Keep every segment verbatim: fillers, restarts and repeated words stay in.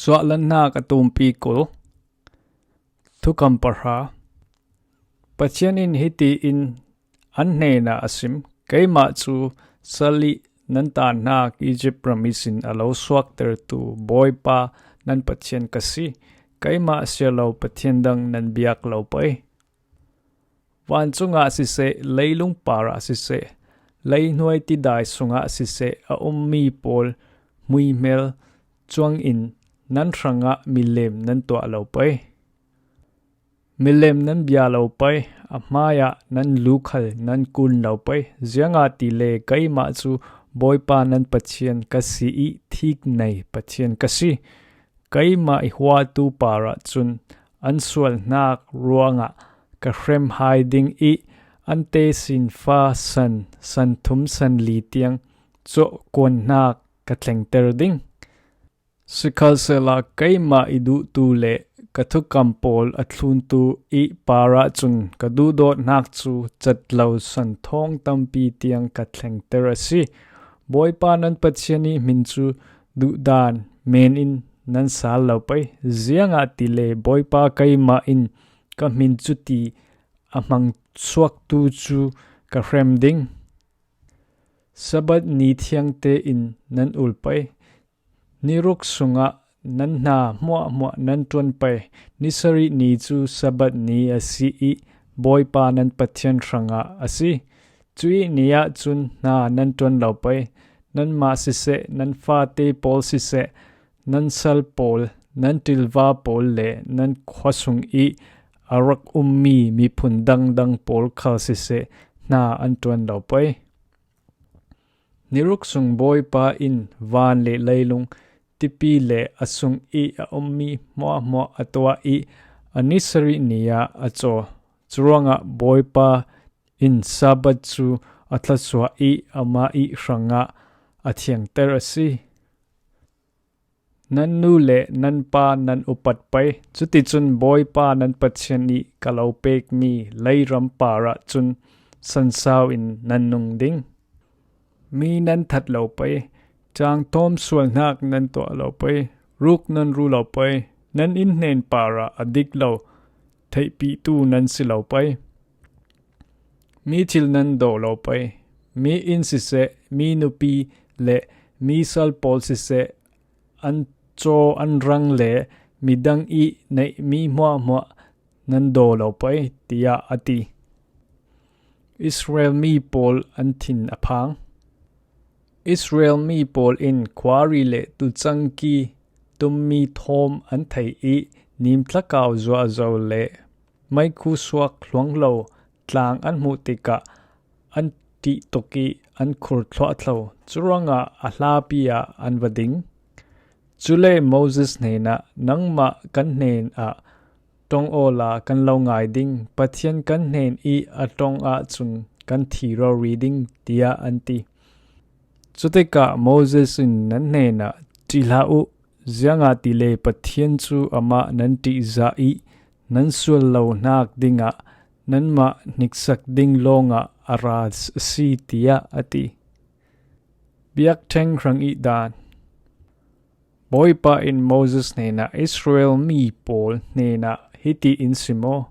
Cuahlanhnak a tumpi kul. Thukam pahra. Pathian in hitiin an hnenah a sim: Keimah cu sal ih nan tanhnak Izipt ram ihsin a lo suaktertu Bawipa nan Pathian ka si. Keimah a si lo Pathian dang nan biak lo pei. Vancung ah siseh, leilung parah siseh, leihnuai tidai sungah siseh a ummi pawl hmuihmel cuangin nan hrangah milem nan tuah lo pei. Milem nan bia lo pei, a hmaiah nan lu khal nan kun lo pei, ziangahtile keimah cu Bawipa nan Pathian ka si ih thik nei Pathian ka si. Keimah i huatu parah cun an sualhnak ruangah ka hrem hai ding ih an tesinfa san, san thum san li tiang cawhkuanhnak ka thlengter ding. Sikhalsehla keimah i duhtu le ka thukam pawl a thluntu ih parah cun ka duhdawtnak cu cat lo san thawng tampi tiang ka thlengter a si. Bawipa nan Pathian ih hmin cu duhdan men in nan sal lo pei, ziangahtile Bawipa keimah in ka hmin cuti a hmang suaktu cu ka hrem ding. Sabbath ni thiangte in nan ul pei. Ni ruk sungah nan hna hmuahhmuah nan ṭuan pei. Ni sarih ni cu Sabbath ni a si ih Bawipa nan Pathian hrangah a si. Cuih ni ah cun hna nan ṭuan lo pei. Nanmah siseh, nan fate pawl siseh, nan sal pawl, nan ṭilva pawl le nan khuasung ih a rak ummi miphun dangdang pawl khal siseh, hna an ṭuan lo pei. Ni ruk sung Bawipa in van le leilung, tipi le a sung ih a ummi hmuahhmuah a tuah ih a ni sarih ni ah a caw. Curuangah Bawipa in Sabbath cu a thluachuah ih amah ih hrangah a thiangter a si. Nan nu le nan pa nan upat pei, cuticun Bawipa nan Pathian ih ka lo pekmi leiram parah cun sansau in nan nung ding. Mi nan that lo pei, cangthawm sualhnak nan tuah lo pei, ruk nan ru lo pei, nan innhnen parah a dik lo theihpitu nan si lo pei. Mi thil nan daw lo pei. Mi inn siseh, mi nupi le mi sal pawl siseh, an caw an rang le midang ih neihmi hmuahhmuah nan daw lo pei, tiah a ti. Israel mi pawl an thin a phang. Israel mi pawl in khuari le tucangki tummi thawm an thei ih nim thlakau zuahzo le meikhu suak hluang lo tlang an hmuh tikah an ṭih tuk ih an khur thluahthlo. Curuangah a hlapi ah an va ding. Cule Moses hnenah, "Nangmah kan hnenah ṭong awla kan lo ngai ding, Pathian kan hnen ih a ṭong ahcun kan thi rori ding," tiah an ti. Cutikah Moses in nan hnenah, "Ṭih hlah uh, ziangahtile Pathian cu amah nan ṭihzah ih nan sual lo hnak dingah nanmah hniksak ding lawngah a ra a si," tiah a ti. Biakṭheng hrang ih dan. Bawipa in Moses hnenah, "Israel mi pawl hnenah hiti in sim aw: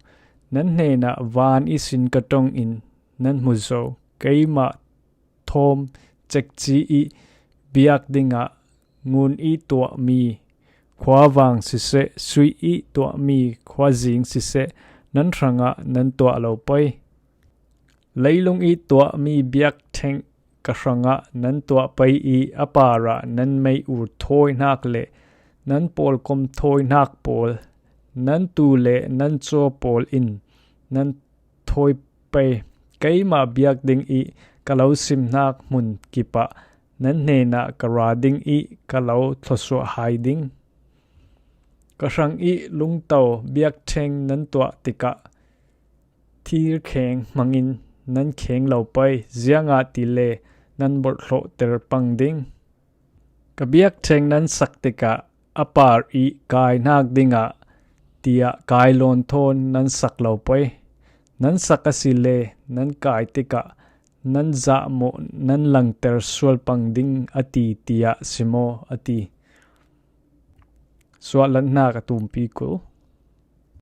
Nan hnenah van ihsin ka ṭong in nan hmu zo, keimah thawm cekci ih biak dingah ngun ih tuahmi khuavang siseh, suih ih tuahmi khuazing siseh, nan hrangah nan tuah lo pei. Leilung ih tuahmi biakṭheng ka hrangah nan tuah pei ih a parah nan mei-ur thawi hnak le nan pawlkom thawi hnak pawl, nan tu le nan caw pawl in nan thawi pei. Keimah biak ding ih ka lo sim hnak hmun kipah nan hnenah ka ra ding ih ka lo thluasuah hai ding. Ka hrang ih lungto biakṭheng nan tuah tikah thirkheng hmangin nan kheng lo pei, ziangahtile nan borhhlawhter pang ding. Ka biakṭheng nan sak tikah a par ih kai hnak dingah tiah kai lawn thawn nan sak lo pei. Nan sak asile nan kai tikah nan zahmawh nan langter sual pang ding a ti, tiah sim aw," a ti. Suahlatna ka tumpi kul.